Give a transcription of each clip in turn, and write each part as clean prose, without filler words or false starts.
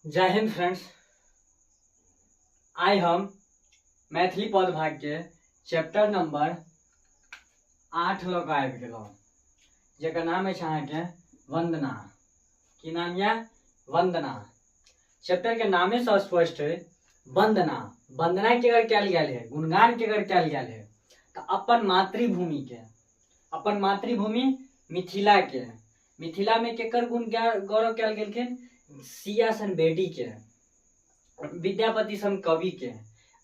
जय हिंद फ्रेंड्स। आइ हम मैथिली पद भाग के चैप्टर नंबर 8 लऽ कऽ आबि गेलहुँ, जकर नाम अछि अहाँके वंदना। की नाम यऽ? वंदना। चैप्टर के नामे से स्पष्ट है, वंदना। वंदना केकर कयल गेल है, गुणगान केकर कयल गेल है, तऽ अपन मातृभूमि के, अपन मातृभूमि मिथिला के। मिथिला में केकर गुण गौरव कयल गेलखिन? सिया सन बेटी के, विद्यापति सन कवि के,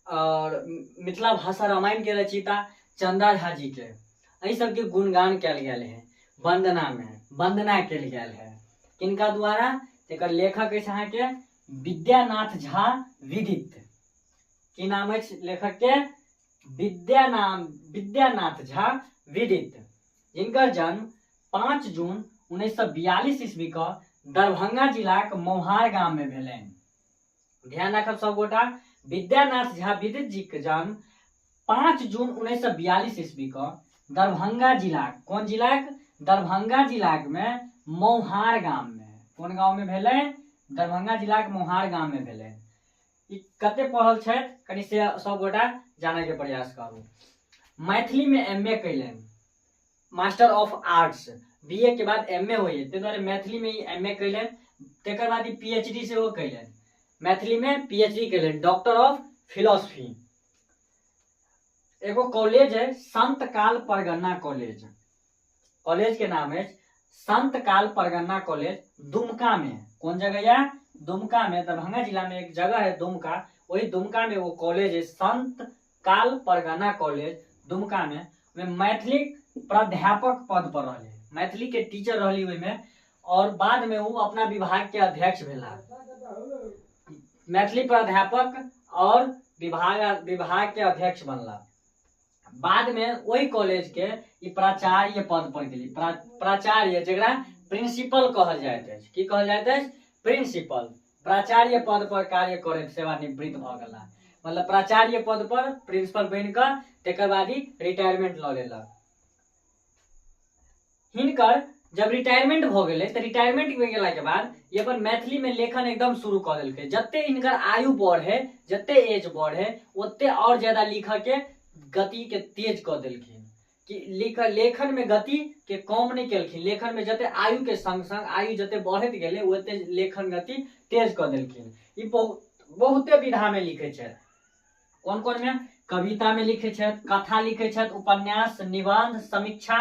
और मिथिला भाषा रामायण के रचयिता चंदा झा जी के। एहि सबके गुणगान कयल गेल है वंदना में, वंदना कयल गेल है किनका द्वारा? एकर लेखक अछि अहाँके विद्यानाथ झा विदित। की नाम अछि लेखक के? विद्यानाथ झा विदित, जिनकर जन्म 5 जून 1942 ईस्वी के दरभंगा जिलाक मौहार गाम में भेलनि। ध्यान राखब सब गोटा, विद्यानाथ झा विदित जी के जन्म 5 जून 1942 ईस्वी के दरभंगा जिलाक, कोन जिलाक? दरभंगा जिलाक में मौहार गाम में। कोन गांव में भेलै? दरभंगा जिलाक मौहार गाम में भेलै। ई कते पढ़ल छथि कनि से सब गोटा जाने के प्रयास करू। मैथिली में एम ए कैलनि, मास्टर ऑफ आर्ट्स, बी ए के बाद एम ए होइए, ताहि दुआरे मैथिली में ई एम ए कैलनि। तकर बाद ई पी एच डी सेहो कैलनि, मैथिली में पी एच डी कैलनि, डॉक्टर ऑफ फिलोसफी। एगो कॉलेज है संतकाल परगना कॉलेज, कॉलेज के नाम है संतकाल परगना कॉलेज, दुमका में। कौन जगह है? दुमका में, दरभंगा जिला में एक जगह है दुमका, वही दुमका में वो कॉलेज है संतकाल परगना कॉलेज दुमका में। में मैथिली प्राध्यापक पद पर रहले, मैथिली के टीचर रहली ओहिमे, और बाद में वो अपना विभाग के अध्यक्ष भेला। मैथिली प्राध्यापक और विभाग के अध्यक्ष बनला। बाद में वही कॉलेज के ई प्राचार्य पद पर गेली। प्राचार्य जकरा प्रिंसिपल कहल जाइत अछि, की कहल जाइत अछि? प्रिंसिपल। प्राचार्य पद पर कार्य करैत सेवानिवृत्त भऽ गेला, मतलब प्राचार्य पद पर प्रिंसिपल बनि कऽ तकर बाद ई रिटायरमेंट लऽ लेलक। हिनकर जब रिटायरमेंट भऽ गेलै तऽ रिटायरमेंट भऽ गेलाके बाद ई अपन मैथिलीमे लेखन एकदम शुरू कऽ देलकै। जते हिनकर आयु बढ़े, जते एज बढ़े, ओते आओर ज्यादा लिखऽके गतिके तेज कऽ देलखिन। कि लेखनमे गतिके कम नहि केलखिन, लेखनमे जते आयुके संग संग आयु जते बढ़ैत गेलै ओते लेखन गति तेज कऽ देलखिन। ई बहुते विधामे लिखै छथि। कोन कोन में? कविता में लिखे छथि, कथा लिखे छथि, उपन्यास, निबंध, समीक्षा,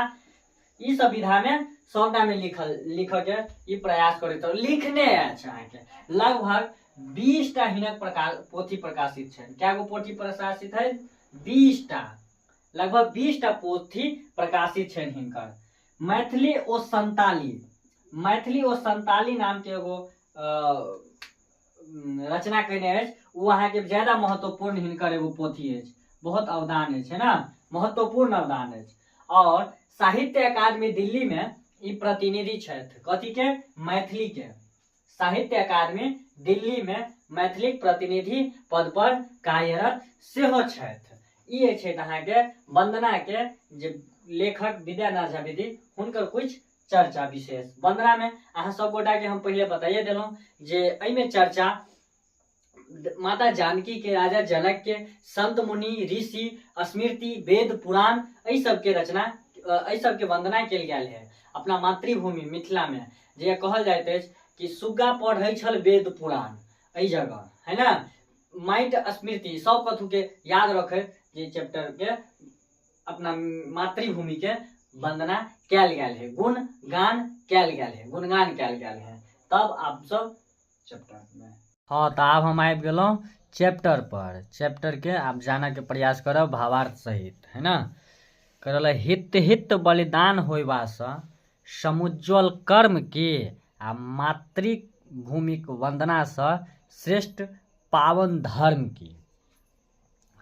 ई सब विधा में सबटा में लिखऽ के ई प्रयास करैत रहू। लिखने अछि अहाँके लगभग 20 टा हिनक पोथी प्रकाशित छनि। कए गो पोथी प्रकाशित है? 20 टा, लगभग 20 टा पोथी प्रकाशित छनि हिनकर। मैथिली ओ संताली, मैथिली ओ संताली नाम के एगो रचना कयने अछि, ओ अहाँके ज्यादा महत्वपूर्ण हिनकर एगो पोथी अछि, बहुत अवदान अछि, है ना, महत्वपूर्ण अवदान अछि। और साहित्य अकादमी दिल्ली में ई प्रतिनिधि छथि, कथी के? मैथिली के। साहित्य अकादमी दिल्ली में मैथिलीक प्रतिनिधि पद पर कार्यरत सेहो छथि। ई अछि अहाँके वंदना के जे लेखक विद्यानाथ झा विधि, हुनकर कुछ चर्चा विशेष। वंदना में अहाँ सब गोटा के हम पहले बताइए देलहुँ जे एहिमे चर्चा माता जानकी के, राजा जनक के, संत मुनि, ऋषि, स्मृति, वेद, पुराण, एहि सबके रचना, एहि सबके वंदना कयल गेल है अपना मातृभूमि मिथिला में। जे कहल जाइत अछि कि सुग्गा पढ़ै छल वेद पुराण, एहि जगह है ना, माटि स्मृति सब कथू के याद रखैत जे चैप्टर के अपना मातृभूमि के वंदना कयल गेल है, गुणगान कयल गेल है, गुणगान कयल गेल है। तब आप सब चैप्टर में। हाँ, तो आब हम आबि गेलहुँ चैप्टर पर। चैप्टर के आप जाने के प्रयास करब भावार्थ सहित, है ना। करल हित हित बलिदान होयबासँ समुज्ज्वल कर्म के आ मातृभूमिक वंदनासँ श्रेष्ठ पावन धर्म के।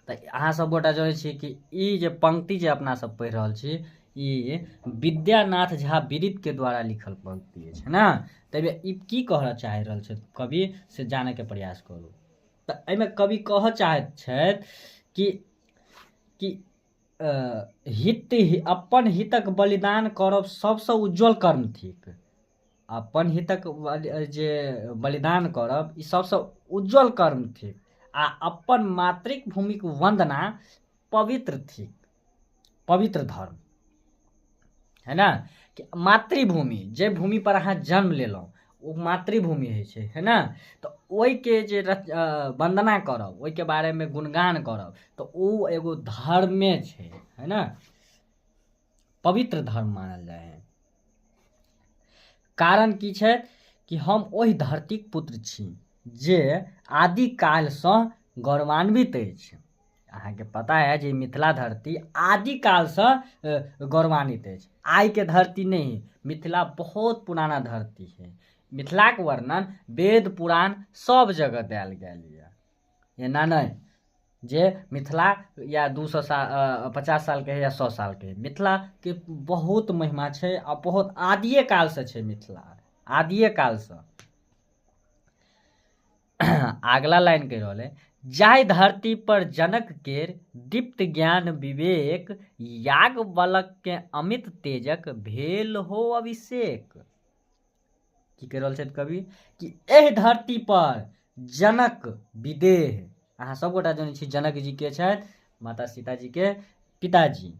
तऽ अहाँ सब गोटा जनै छी कि ई जे पंक्ति जे अपना सब पढ़ि रहल छी ई विद्यानाथ झा विदित के द्वारा लिखल पंक्ति अछि, है ना। ताहिमे ई की कहऽ चाहि रहल छथि कवि, से जानैके प्रयास करू। तऽ एहिमे कवि कहऽ चाहैत छथि कि हित, अपन हितक बलिदान करब सबसँ उज्ज्वल कर्म थिक। अपन हितक जे बलिदान करब ई सबसँ उज्ज्वल कर्म थिक आ अपन मातृक भूमिक वन्दना पवित्र थिक, पवित्र धर्म है ना। कि मातृभूमि, जे भूमि पर अहाँ जन्म लेलहुँ ओ मातृभूमि होइ छै, है ना। तऽ ओहिके जे वन्दना करब, ओहिके बारेमे गुणगान करब, तऽ ओ एगो धर्मे छै, है ना, पवित्र धर्म मानल जाइ है। कारण की छै कि हम ओहि धरतीक पुत्र छी जे आदिकालसँ गौरवान्वित अछि। अहाँके पता है जे मिथिला धरती आदिकालसँ गौरवान्वित अछि, आइके धरती नहि, मिथिला बहुत पुराना धरती है। मिथिलाके वर्णन वेद पुराण सब जगह देल गेल यऽ, एना नहि जे मिथिला या 200 साल 50 सालके है या 100 सालके है। मिथिलाके बहुत महिमा छै आ बहुत आदिए कालसँ छै मिथिला, आदिए कालसँ। अगला लाइन कहि रहल है, जाहि धरती पर जनक केर दीप्त ज्ञान विवेक याग बलक के अमित तेजक भेल हो अभिषेक। की कहि रहल छथि कवि कि एहि धरती पर जनक विदेह, अहाँ सब गोटा जनै छी जनक जी के छथि, माता सीता जी के पिताजी।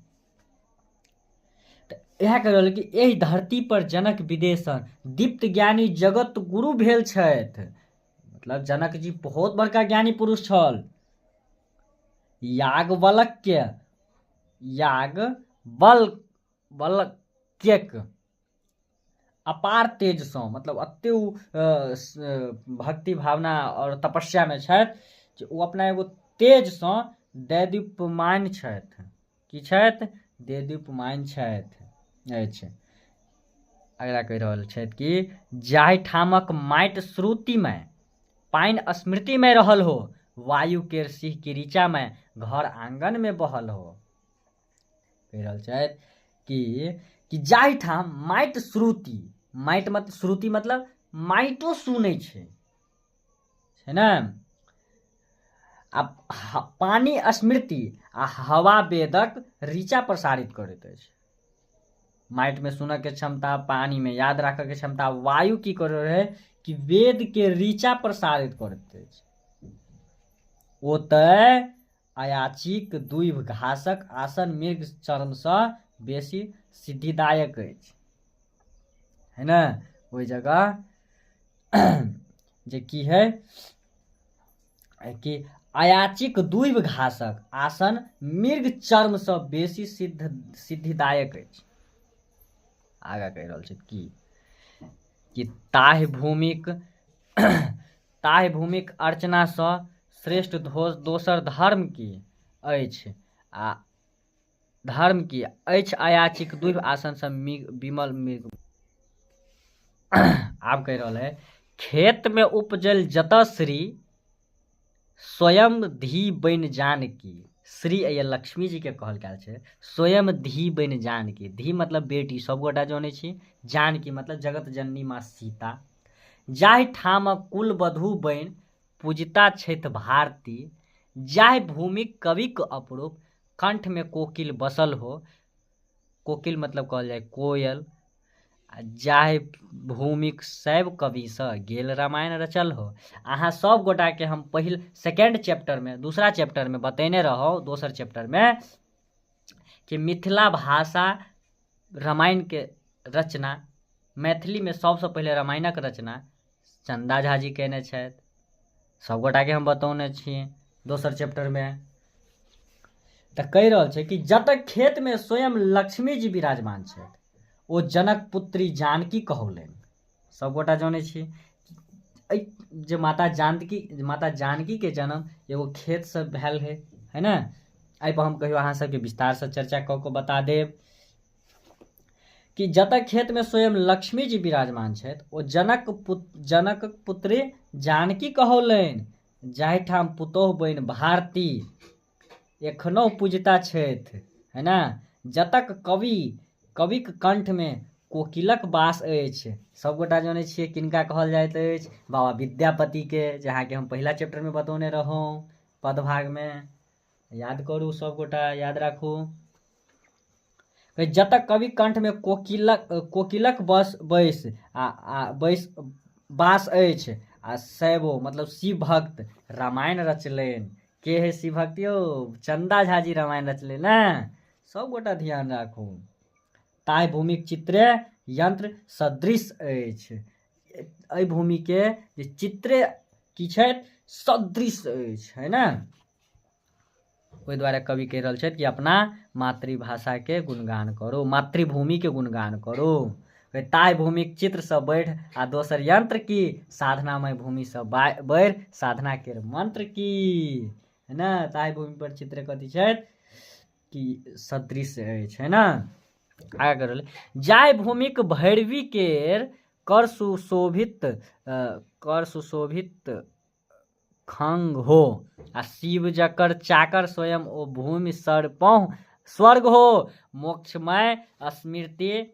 तऽ इएह कहि रहल कि एहि धरती पर जनक विदेह दीप्त ज्ञानी जगत गुरु भेल छथि। मतलब जनक जी बहुत बड़का ज्ञानी पुरुष छल। याज्ञवल्क्य, याग बल बलक्यक अपार तेजसँ, मतलब एते ओ भक्ति भावना आओर तपस्यामे छथि जे ओ अपना एगो तेजसँ दैदीप्यमान छथि। की छथि? दैदीप्यमान छथि अछि। अगला कहि रहल छथि कि जाहि ठामक माटि श्रुतिमय, पानि स्मृतिमय रहल हो, वायु केर सिंह की ऋचामय घर आंगनमे बहल हो। कहि रहल छथि कि जाहिठाम माटि श्रुति, माटि मत श्रुति मतलब माटिओ सुनै छै, छै ने, आ पानि स्मृति आ हवा वेदक ऋचा प्रसारित करैत अछि। माटिमे सुनऽके क्षमता, पानिमे याद राखऽके क्षमता, वायु की करै रहै कि वेदके ऋचा प्रसारित करैत अछि। ओतय अयाचीक दुइभ घासक आसन मृग चर्मसँ बेसी सिद्धिदायक अछि, है ने। ओहि जगह जे की है कि अयाचीक दुइभ घासक आसन मृग चर्मसँ बेसी सिद्धिदायक अछि। आगाँ कहि रहल छथि कि ताहि भूमिक अर्चनासँ श्रेष्ठ दोसर धर्म की अछि, आ धर्म की अछि अयाचिक दुइभ आसनसँ विमल मृग। आब कहि रहल है खेतमे उपजल जतऽ श्री स्वयं धी बनि जानकी। श्री या लक्ष्मी जी के कहल गेल छै स्वयं धी बनि जानकी। धी मतलब बेटी, सब गोटा जनै छी, जानकी मतलब जगत जननी माँ सीता। जाहि ठाम कुलवधू बनि पूजिता छथि भारती, जाहि भूमिक कविक अपरूप कंठमे कोकिल बसल हो, कोकिल मतलब कहल जाय कोयल, आ जाहि भूमिक शैव कविसँ गेल रामायण रचल हो। अहाँ सब गोटाके हम पहिल सेकेंड चैप्टरमे, दूसरा चैप्टरमे बतेने रहौ, दोसर चैप्टरमे, कि मिथिला भाषा रामायणके रचना मैथिलीमे सबसँ पहिले रामायणक रचना चन्दा झा जी कयने छथि। सब गोटाके हम बतौने छी दोसर चैप्टरमे। तऽ कहि रहल छै कि जतऽ खेतमे स्वयं लक्ष्मी जी विराजमान छथि ओ जनक पुत्री जानकी कहौलनि। सब गोटा जनै छी एहि जे माता जानकी, माता जानकीके जन्म एगो खेतसँ भेल है, है ने। एहिपर हम कहियो अहाँ सबके विस्तारसँ चर्चा कऽ कऽ बता देब कि जतऽ खेतमे स्वयं लक्ष्मी जी विराजमान छथि ओ जनक पुत्री जानकी कहौलनि, जाहिठाम पुतोहु बनि भारती एखनो पूजिता छथि, है ने। जतक कविक कंठमे कोकिलक वास अछि। सबगोटा जनै छियै किनका कहल जाइत अछि, बाबा विद्यापतिके, जे अहाँके हम पहिला चैप्टरमे बतौने रहौं पदभागमे। याद करू सबगोटा, याद राखू। जतऽ कवि कंठमे कोकिलक कोकिलक बस बैस आ आ बैस बास अछि आ शैवो मतलब शिव भक्त रामायण रचलनि। के है शिव भक्त यौ? चंदा झा जी रामायण रचलनि ने। सब गोटा ध्यान राखू। ताहि भूमिक चित्रे यंत्र सदृश अछि। एहि भूमिके जे चित्रे की छथि सदृश अछि, है ने? ओहि दुआरे कवि कहि रहल छथि कि अपना मातृभाषाके गुणगान करू, मातृभूमिके गुणगान करू। ताहि भूमिक चित्रसँ बढ़ि आ दोसर यंत्र की, साधनामय भूमिसँ बढ़ि साधना केर मंत्र की, है ने? ताहि भूमि पर चित्र कथी छथि कि सदृश अछि, है ने? आगाँ करल जाहि भूमिक भैरवी केर कर सुशोभित कर सुशोभित खंग हो आ शिव जकर चाकर स्वयं ओ भूमि सरपहुँ स्वर्ग हो। मोक्षमय स्मृति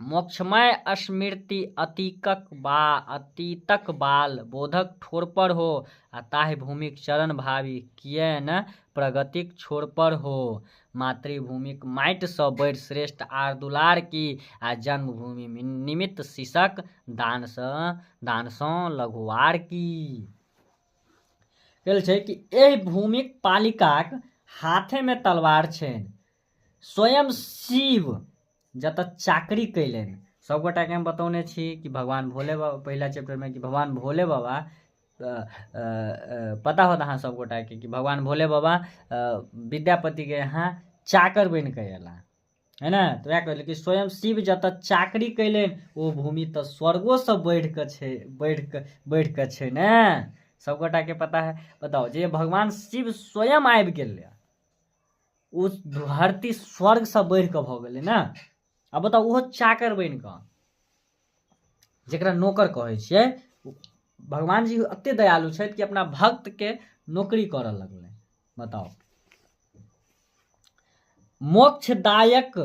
मोक्षमय स्मृति अतीकक बा अतीतक बाल बोधक ठोर पर हो आ ताहि भूमिक चरण भावी किए ने प्रगतिक छोर पर हो। मातृभूमिक माटिसँ बढ़ि श्रेष्ठ आर दुलार की आ जन्मभूमि निमित्त शीशक दानसँ दानसँ लघुवार की। कहल छै कि एहि भूमिक पालिकाक हाथेमे तलवार छनि। स्वयं शिव जतऽ चाकरी कयलनि। सब गोटाके हम बतौने छी कि भगवान भोले बाबा पहिला चैप्टरमे कि भगवान भोले बाबा पता होत अहाँ सब गोटाके कि भगवान भोले बाबा विद्यापतिके यहाँ चाकर बनि कऽ अयला, है ने? तऽ वएह कहलियै कि स्वयं शिव जतऽ चाकरी कयलनि ओ भूमि तऽ स्वर्गोसँ बढ़ि कऽ छै, बढ़ि कऽ छै ने? सब गोटाके पता है। बताउ जे भगवान शिव स्वयं आबि गेलै ओ धरती स्वर्गसँ बढ़ि कऽ भऽ गेलै ने? आ बताउ ओहो चाकर बनि कऽ जकरा नौकर कहै छियै, भगवान जी एते दयालु छथि कि अपना भक्तके नौकरी करऽ लगलै। बताउ मोक्षदायक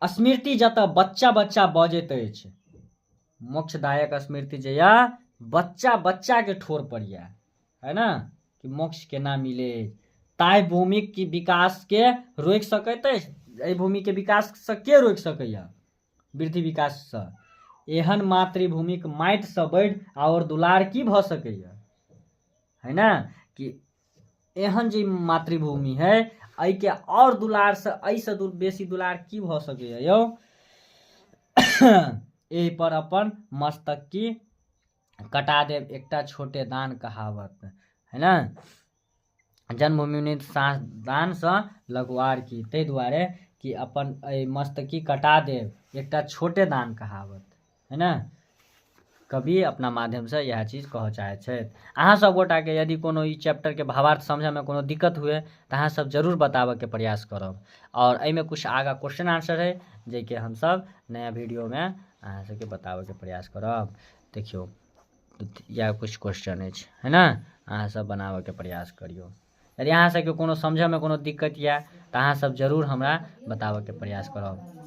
स्मृति जतऽ बच्चा बच्चा बजैत अछि, मोक्षदायक स्मृति जे यऽ बच्चा बच्चाके ठोर पर यऽ, है ने? कि मोक्ष केना मिले। ताहि भूमिक की विकासके रोकि सकैत अछि? एहि भूमिके विकाससँ के रोकि सकैए? वृद्धि विकाससँ एहन मातृभूमिक माटिसँ बढ़ि आओर दुलार की भऽ सकैए, है ने? कि एहन जे मातृभूमि है एहिके आओर दुलारसँ एहिसँ बेसी दुलार की भऽ सकैए यौ? एहि पर अपन मस्तक की कटा देब एकटा छोटे दान कहावत, है ने? जन्मभूमि साँस दानसँ लघुआर की, ताहि दुआरे कि अपन एहि मस्तकी कटा देब एकटा छोटे दान कहावत, है ने? कवि अपना माध्यमसँ इएह चीज कहऽ चाहै छथि। अहाँ सब गोटाके यदि कोनो ई चैप्टरके भावार्थ समझऽमे कोनो दिक्कत हुए तऽ अहाँ सब जरूर बताबऽके प्रयास करब। आओर एहिमे किछु आगाँ क्वेश्चन आंसर है जाहिके हमसब नया वीडियोमे अहाँ सबके बताबऽके प्रयास करब। देखियौ इएह किछु क्वेश्चन अछि, है ने? अहाँ सब बनाबऽके प्रयास करियौ। यदि अहाँ सबके कोनो समझऽमे कोनो दिक्कत यऽ तऽ अहाँ सब जरूर हमरा बताबऽके प्रयास करब।